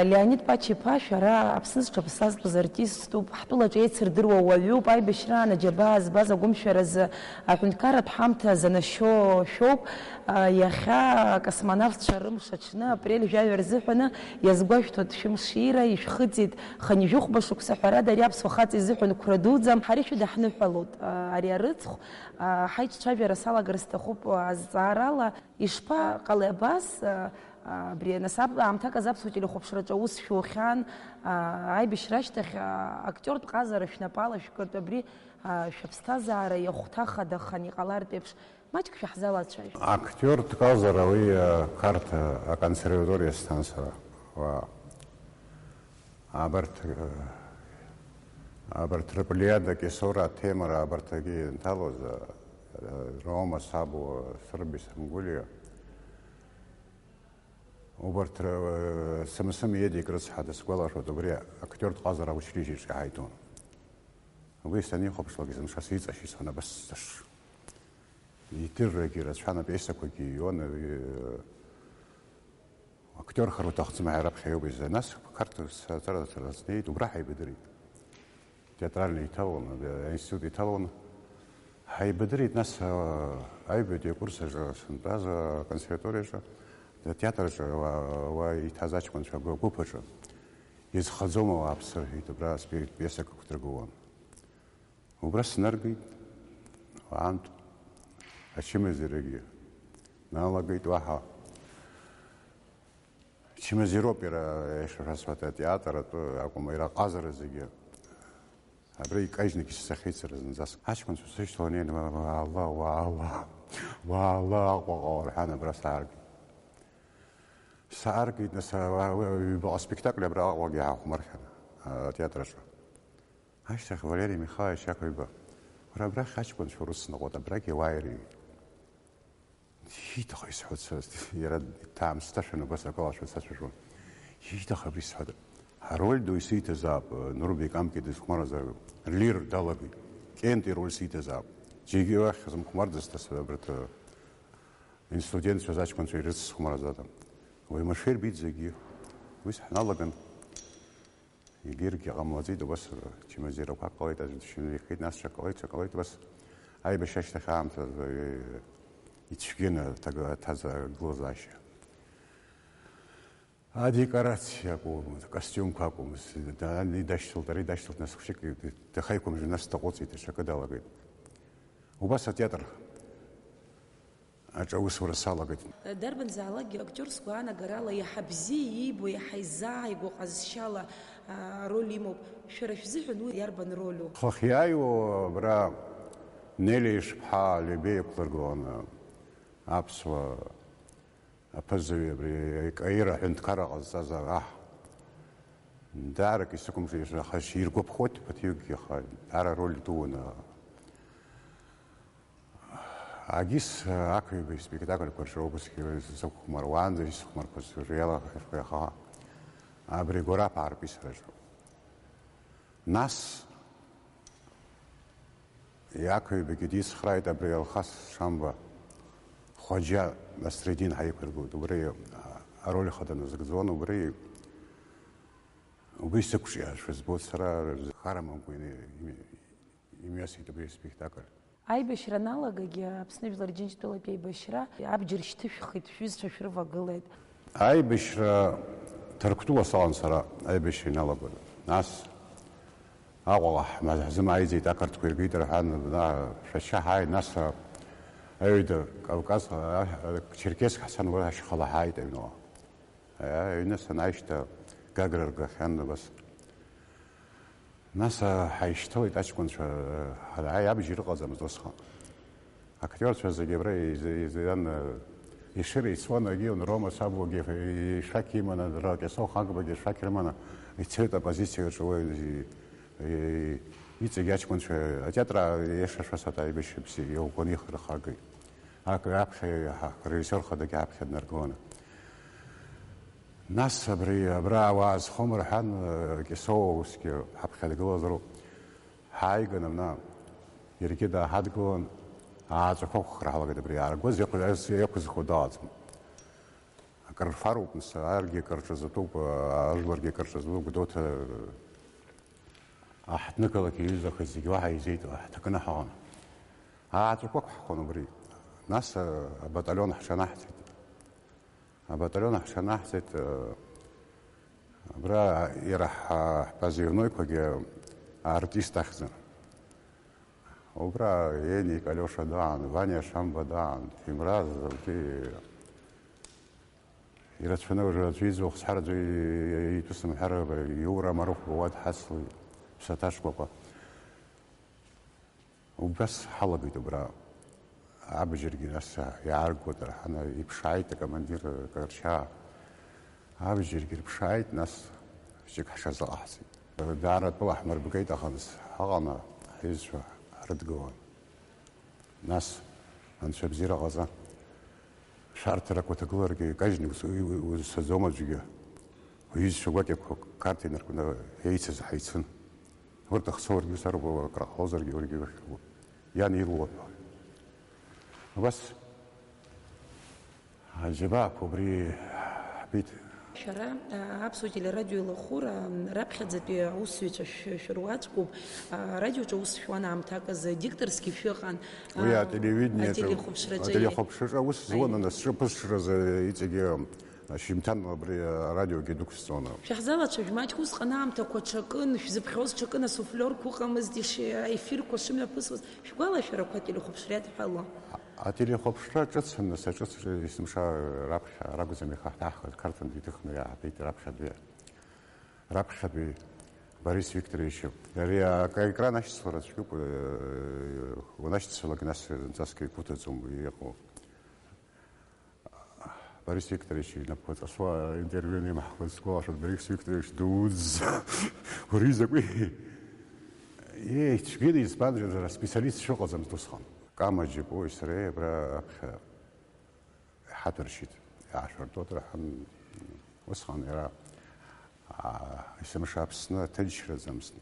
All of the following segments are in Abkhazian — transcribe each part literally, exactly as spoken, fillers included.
Леонид Пача-иԥа, шәара Аԥсны зҽаԥсазтәыз артиступ, ҳтәылаҿы еицырдыруа уаҩуп, аибашьраан аџьабаа збаз агәымшәаразы аҳәынҭқарратә ҳамҭа занашьо шәоуп. Иахьа акосмонавтцәа рымш аҽны, апрель жәаҩа рзыҳәаны, иазгәашәҭоит шәымш иира, ишәхыҵит хынҩажәи хәба шықәса, ҳәарада, ари аԥсуа хаҵа изыҳәан қәра дуӡӡам. Ҳара ишәыдаҳныҳәалоит ари арыцхә, ҳаиҿцәажәара салагар сҭахуп азҵаарала. Ишԥаҟалеи абас? Абри, нас, аб-, аамҭак азы аԥсуа телехәаԥшраҿы аус шәухьан, аибашьра ашьҭахь, актиортә ҟазара шәнапала шәкыртә, абри, шәыԥсҭазаара иахәҭа хадахан иҟалартә еиԥш, маҷк шәаҳзалацәажәап. Актиортә ҟазара уи, Қарҭ аконсерваториа сҭан сара. Уа. Абарҭ, абарҭ рыплеиада Кьасоураа Ҭемыр, абарҭ агьы инҭалоз, Рома Сабуа, Сырби Сангәлиа. Убарҭ р-, Сымсым Едик рыцҳа, дысгәалашәоит, убри актиортә ҟазара аучилищеҿ иҳаитәын. Убри санихәаԥшлак, есымша сиҵашьыцуан абас сзыш. Идыррагьы рацәан, апиесақәагьы иҩуан, актиорхар уҭахӡам, ҳәа раԥхьа иоуп изы. Нас Қарҭ саҵараҵара снеит, убра ҳаибадырит. Театральный иҭалон, аинститут иҭалон. Ҳаибадырит, нас, а, аҩбатәи акурс аҿы сынтәаз, а, аконсерваториаҿы, атеатр аҿы, уа, уа иҭаз аҷкәынцәа агәыԥ аҿы. Изхаӡом ауааԥсы, рҳәеит, абра спи-, пиесак ықәдыргылон. Убра снаргеит, аамҭа ачымазарагьы налагеит, уаҳа Чмазароуп иара, ишәасҳәаз, атеатр атәы акәым, иара аҟазара зегьы. Абра икажьны исзахьеит сара зынӡаск. Аҷкәынцәа сышьҭаланы, уа, уа, Алла, уа, Алла, уа, Алла, Аҟәаҟа, рҳәан, абра сааргеит. Сааргеит, нас, а, уа, уа, ҩбаҟа спектакль абра Аҟәагьы ҳахәмархьан, атеатр аҿы. Ашьҭахь Валери Михайлович Иаковиба, уара, абрахь аҷкәынцәа урыцныҟәоит, абрагь иуааир, иҳәеит. Ииҭаху исҳәоит са, иара даамысҭашәан убас акы алашәа сацәажәон. Ииҭаху абри сҳәоит. Ароль ду исиҭазаап, Нурбек Амкьа дызхәмарзар, Лир далагеит. Кент ироль сиҭазаап. Џьаргьы уахь сымхәмардаз, абарҭ, инстудентцәа, аҷкәынцәа ирыцсхәмарзада. Уаҩ машәа ирбеит зегьы. Уи сҳаналаган. Егьыргьы ҟамлаӡеит, убас ачымазарақәа ҟалеит, аӡә дшьны ихеит, нас ҽак ҟалеит, ҽак ҟалеит, убас аибашьра ашьҭахь аамҭазы ицәгьаны аҭаг-, аҭазаагылазаашьа. Адекорациа акәым, акостиумқәа акәым, ани дашьҭалт, ари дашьҭалт, нас хәшьык дахаиқәымжәо, нас даҟәыҵит, даҽакы далагеит. Убас атеатр аҿы аусура салагеит. Дарбанзаалакгьы актиор сгәаанагарала иаҳа бзиа иибо, иаҳа изааигәоу ҟазшьала, а, ароль имоуп. Шәара шәзыҳәан уи иарбан ролю? Хыхь иааиуа абра Нели Ишԥҳа Лебе иқәлыргыланы аԥсуа аԥызаҩ абри Каир аҳәынҭқарра ҟазҵаз аҳ. Даарак исықәымшәеит, аха иргәаԥхоит ԥыҭҩыкгьы, аха даара ароль дуны. Агьыс ақҩба испектакльқәа рҿы убысгьы сзықәхәмаруан, исыхәмарқәаз уажәы иалахахьеит, аха абри Гәараԥ аартистраҿы. Нас иақәҩбагьы дицхрааит абри Алхас Шамба, Хәаџьа Насредин ҳаиқәыргылт, убри ароль хада назыгӡон, убри, убри сықәҿиаашәа збоит сара, хар амамкәа ими-, ими-, имҩасит убри аспектакль. Аибашьра аналагагьы Аԥсны Жәлар Џьынџьтәылатәи аибашьра абџьар шьҭышәхит, шәҩызцәа шәрывагылеит. Аибашьра Ҭырқәтәыла салан сара, аибашьра иналагоит. Нас Аҟәаҟа ҳма-, ҳзымааиӡеит, ақырҭқәа иргеит рҳәан, на, Шәача ҳааит, нас, а, аҩада Кавказ, а, а, Черкесск ҳцан, уа ашьхала ҳааит аҩныҟа. А, аҩны санааишьҭа Гагра ргахьан, абас. Нас, а, ҳаишьҭалеит аҷкәынцәа, а, ҳанааи абџьар ыҟаӡамызт усҟан. Актиорцәа зегьы абра из-, изан, а, Ешыра ицон, агьион Рома Сабуагьы ишәақь иманы, Кьасоу Хагбагьы ишәақь рыманы ицеит аппозициаҿы уи, и-, и-, иҵегь аҷкәынцәа атеатр иашашәа саҭ аибашьыбзиа иӷәӷәаны ихырхагеит. Ак-, аԥхьа иаҳа-, режиссиор хадагьы аԥхьа днаргыланы. Нас абри абра ауаа зхом рҳәан, Кьасоу усгьы ҳаԥхьа дгылазароуп. Ҳааиган абна, иаргьы дааҳадгылан, ааҵәақәа ақәхра ҳалагеит абри иааргоз, иақәыз-, иақәызхуа далаӡам. Акыр рфароуп, нас, аргьы акыр ҿазатәуп, ажәларгьы акыр ҿазатәуп, Гәдоуҭа аҳҭнықалақь иҩызахеит зегь уаҳа изеит, ҳҭакны ҳаҟан. Ааҵәақәак ҳхон убри. Нас, а, абаталион ҳҽанаҳҵеит. Абаталион ҳҽанаҳҵеит, а, абра иара ҳа-, ҳпозывноиқәагьы артист ахьӡын. Убра Еник Алиоша даан, Ваниа Шамба даан, Ҭемраз, абри ирацәаны уажәы аӡәы иӡбахә сҳәар, аӡәы итәы сымҳәар, Иура Марыхәба уа дҳацлеит, ԥсаҭа шкәакәа. Убас ҳалагеит убра. Абџьаргьы нас иааргоит, раҳаны иԥшааит акомандир Карчаа. Абџьаргьы рԥшааит, нас шьык ҳҽазыҟаҳҵеит. Даара атәыла ҳмырбгеит, аха нас ҳаҟаны ҳҩызцәа ҳрыдгылан. Нас анцәа бзиара ҟаза. Шәарҭарақәа ҭагыларгьы кажьны ус-, уи-, уи-, узцаӡом аӡәгьы. Уҩызцәа гәакьақәак карҭа инаркны еицыз ҳаицын. Урҭ ахцәа уаргьы усароуп, акраҟалозаргьы уаргьы иан илуа ҳәа. Убас аџьабаақәа убри ҳбеит. Шәара, а, Аԥсуа телерадио еилахәыра, м, раԥхьаӡатәи аусзуҩцәа шә-, шәыруаӡәкуп. А, радиоҿы аус шәуан аамҭак азы, дикторсгьы шәыҟан. Уи А, ателевидение аҿы, ателехәаԥшраҿы, ателехәаԥшраҿы аус зуан, аи. Нас ҿыԥызҽразы иҵегьы, а, шьыжьымҭан абри арадиогьы дықәсҵон. Шәаҳзалацәажә маҷк, усҟан аамҭақәа ҽакын, шәзыԥхьоз ҽакын, асуфлиорқәа ыҟамызт, иш-, аефирқәа шымҩаԥысуаз. Шәгәалашәарақәа ателехәаԥшра иадҳәалоу? Ателехәаԥшра ҿыцын, нас аҿыц есымша раԥхьа ракәӡам ихаҳҭаҳхыз, Қарҭынтә иҭыхны иаҳбеит раԥхьатәи, раԥхьатәи Борис Викторович. Ари акаекран ашьцылара цәгьоуп, э, уанашьцылак, нас зынӡаск игәыҭаӡом уи иҟоу. Борис Викторович инапқәа ҵасуа интервиу анимҳәақәа сгәалашәоит, Борис Викторович дуӡӡа, уара изакәи? Еи, цәгьаны, избанзар, специалист шыҟаӡамыз усҟан. Кама Џьапуи сареи абра аԥхьа иҳадыршьит, иаашәыртәоит рҳәан, усҟан иара, аа, есымша Аԥсны ҭынчраӡамызт.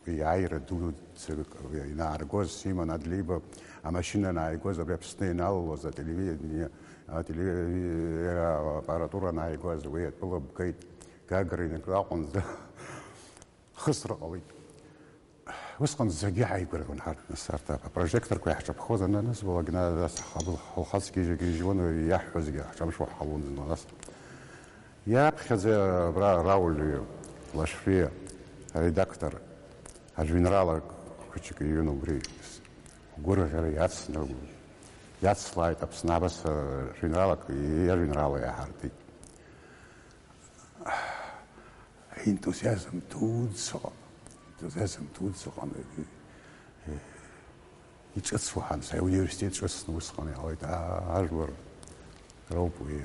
Уи иааира дуӡӡак инааргоз, Сима Надлиба амашьына анааигоз, абри Аԥсны иналалоз ателевидение, ателевидение аппаратура анааигоз, уи атәыла бгеит, Гагарин аҿы аҟынӡа хысра ҟалеит. Усҟан зегьы ҳаигәырӷьон ҳарҭ, нас, арҭ апрожекторқәа иаҳҿаԥхоз ананызбалак, нас ҳабыл-, ҳалхацгьежьагьежьуан, иаҳҳәозгьы ҳҿамшәо ҳҟалон зны, нас. Иаԥхьаӡа абра Рауль Лашәриа аредактор ажәеинраала хәыҷык иҩын убри. Гәырӷьара иацны, иацлааит Аԥсны абас, ажәеинраалак, иажәеинраала иаҳартит. Ентузиазм дуӡӡа ыҟан, ентузиазм дуӡӡа ыҟан, э, э, иҿыцу ҳанс, ауниверситет ҿыцны усҟан иҟалеит, а-, ажәлар роуп уи,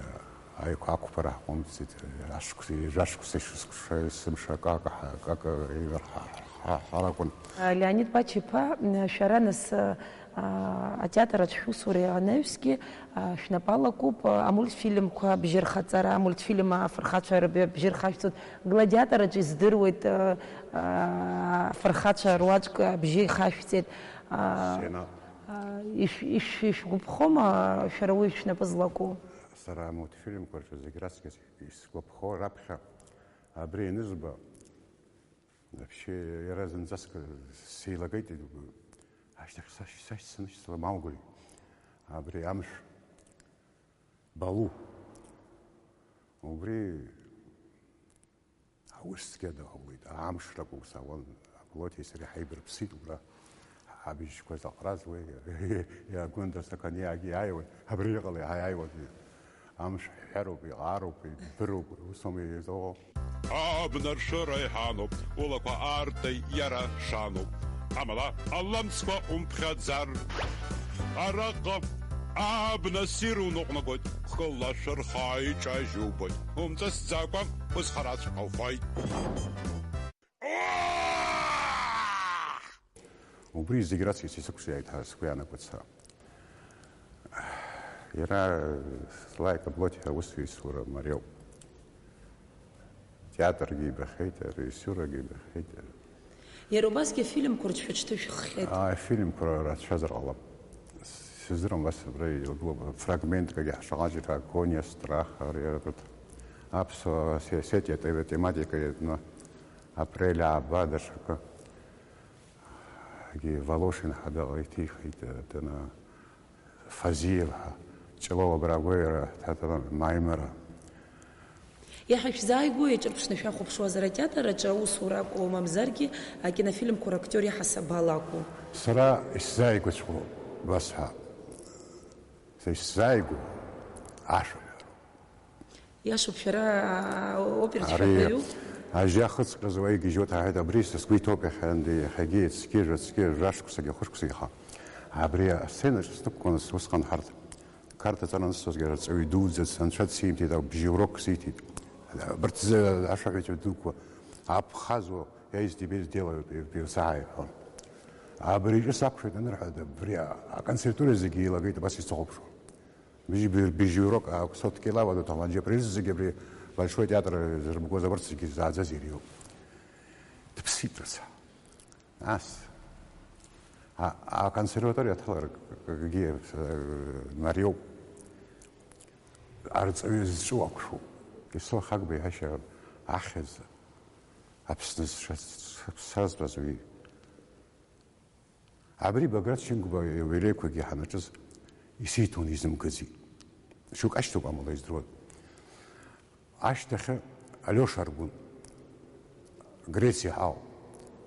аиқәа ақәԥара ҳҟәымҵӡеит, ашықәс, ҩажәа шықәса ишысымша акака, акака еиларҳа-, ҳа-, ҳаракәын. Леонид Пач-иԥа, шәара нас, а, атеатр аҿы шәусура анаҩсгьы, а, шәнапы алакуп, а, амультфильмқәа абжьы рхаҵара, амультфильм афырхацәа рыбжьы рхашәҵоит, Гладиатор аҿы издыруеит, а, а, афырхацәа руаӡәк абжьы ихашәҵеит. А, Сцена. А, иш-, иш-, ишәгәаԥхома шәара уи шәнапы злаку? Сара амультфильмқәа рҿы зегь раҵкыс исгәаԥхо раԥхьа абри ианызба, вообще, иара зынӡаск сеилагеит, ашьҭахь сашь-, сашь-, санышьцыла Маугли, абри амшә Балу. Убри аус цқьа даҳауеит, амш ракәу саауан, Аблоҭи сареи ҳаибарԥсит убра, ҳабжьқәа заҟараз уи, иагәында саканиагьы иааиуан, абри иҟала иааиуан. Амш ҳәҳәароуп, иҟаароуп, иббыроуп, усоума изыҟоу? Абнаршәыра иҳаноуп, улақәа аартеи иара шаноуп. Амала, алымҵқәа умԥхьаӡар. Араҟа абна ссир уныҟәнагоит, хыла шәырха иҿажьубоит, умҵысӡакәа узхарацәҟа уфоит. Убри зегь раҵкыс исықәшәааит ҳәа сгәы иаанагоит сара. Иара, Слаик Аблоҭиа аусеицура мариоуп. Театргьы ибахьеит, арежиссиорагьы ибахьеит. Иара убасгьы афильмқәа рҿы шәыҽҭышәххьеит. Афильмқәа рацәазар ҟалап. Сыздырам, убас абра иргылоуп, фрагменткагьы ҳшаҟа џьара агониа, страх, ари, ари, аԥсуа се-, сетиа те-, тематика иатәны, апрель ааба, даҽакы. Егьи Волошин ҳәа дыҟа иҭихит, дана Фазиев ҳәа, Ҷлоу Абрагәеира, ҭаҭара Маимара. Иаҳа шәзааигәоу иаҿырԥшны шәахәаԥшуазар, атеатр аҿы аусура акәу, мамзаргьы акинофильмқәа рактиор иаҳасаб ала акәу? Сара исзааигәаҵәҟьоу басҳәа. Са исзааигәоу ашәаҳәароуп. Иашоуп, шәара, а, оператә Ари шәаҳәаҩуп. Ажьа хыҵҟьаз уа игьежьуа ҭаҳаит, абри са сгәы иҭоуп иахьанӡа, иахьагьы, иацгьы, жәацгьы, жәашықәсагьы, хышықәсагьы ха. Абри асценаҿ снықәкны усҟан ҳарҭ Қарҭ аҵара анысҵозгьы арҵаҩы дуӡӡа анцәа дсимҭеит, ауп, бжьы урок сиҭеит. Абарҭ зы ашәаҳәаҩцәа дуқәа аԥхазуа, я из тебе сделаю, пи-, певца ҳәа иҳәон. Абри иҿы сакәшоит анырҳәа, абри аконсерватуриа зегьы еилагеит, абас исыхәаԥшуа. Бжьы, бжьы урок, а, Сот Келава ду Таланџьа, абри зегьы абри Большой театр зырбгоз абарҭ зегьы зааӡаз ириоуп. Дыԥсит рыцҳа. Нас, а, аконсерваториа аҭаларгьы, э, мариоуп. Арҵаҩы зҿу ақәшәоуп. Кьысо Хагба иҳәашьа ахьӡ Аԥсны зша-, зшазтәаз уи. Абри Баграт Шьынқәба иуелеқәагьы ҳанаҿыз исиҭон, изымгаӡеит. Шьоук ашьҭоуп, амала издыруан. Ашьҭахьы Алиоша Аргәын, Грециа ҳауп,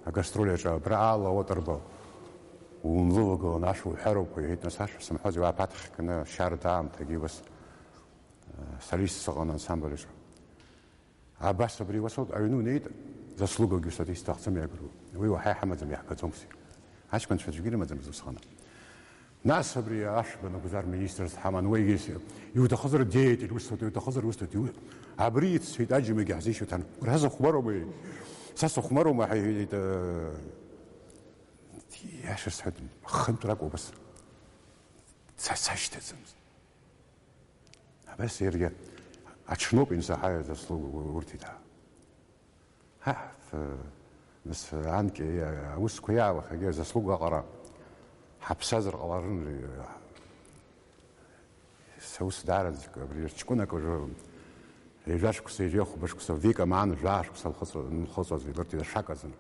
агастроль аҿы абра ала уатырба унлывагыланы ашәа уҳәароуп ҳәа иҳәеит, нас ашәа сымҳәази, уа аԥаҭхь кны шьарда аамҭагьы уас, э, солист сыҟан ансамбль аҿы. Абас абри уасоуп, аҩны унеит, заслугагьы усаҭ исҭахӡам иагыруа. Уи уаҳа иҳамаӡам, иаҳгаӡом си. Аҷкәынцәа аӡәгьы ирымаӡам ус ханы. Нас абри ашәба нагәзар министрс ҳаман, уигьы иуҭахызар деятель усҭоит, иуҭахызар усҭоит, иу-, абри иццеит, аџьмагьы ҳзишьуҭан. Уара сыхәмароума? Са сыхәмароума ҳәа иҳәеит, э, иаша сҳәеит, хынтә ракәу убас. Са сашьҭаӡамызт. Абас иаргьы аҽноуп инсаҳаиа заслугу урҭ иҭа. Ҳа, ф-, нас анкьа иа-, аусқәа иаалахагьы заслуга аҟара ҳаԥсазар ҟаларын, са ус даараӡак абри рҷкәынак уажәы ҩажәа шықәса, ҩажәа хәба шықәса, Вика Маан жәаа шықәса лхыҵуа-, нхыҵуаз илырҭеит ашак азын.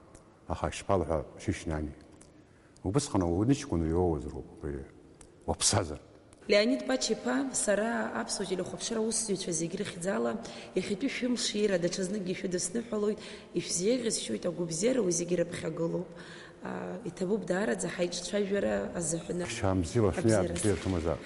Аха ишԥалҳәа, шьышьнани. Убысҟан уныҷкәын иоуазароуп убри уаԥсазар. Леонид Пач-иԥа, сара аԥсуа телехәаԥшра аусзуҩцәа зегь рыхьӡала иахьатәи шәымш иира даҽазныкгьы шәыдысныҳәалоит, ишәзеиӷьасшьоит, агәабзиара уи зегьы рыԥхьагылоуп. А, иҭабуп даараӡа ҳаиҿцәажәара азыҳәаны. Шьамзила, шәнеи абзиара. Абзиара шәымазар.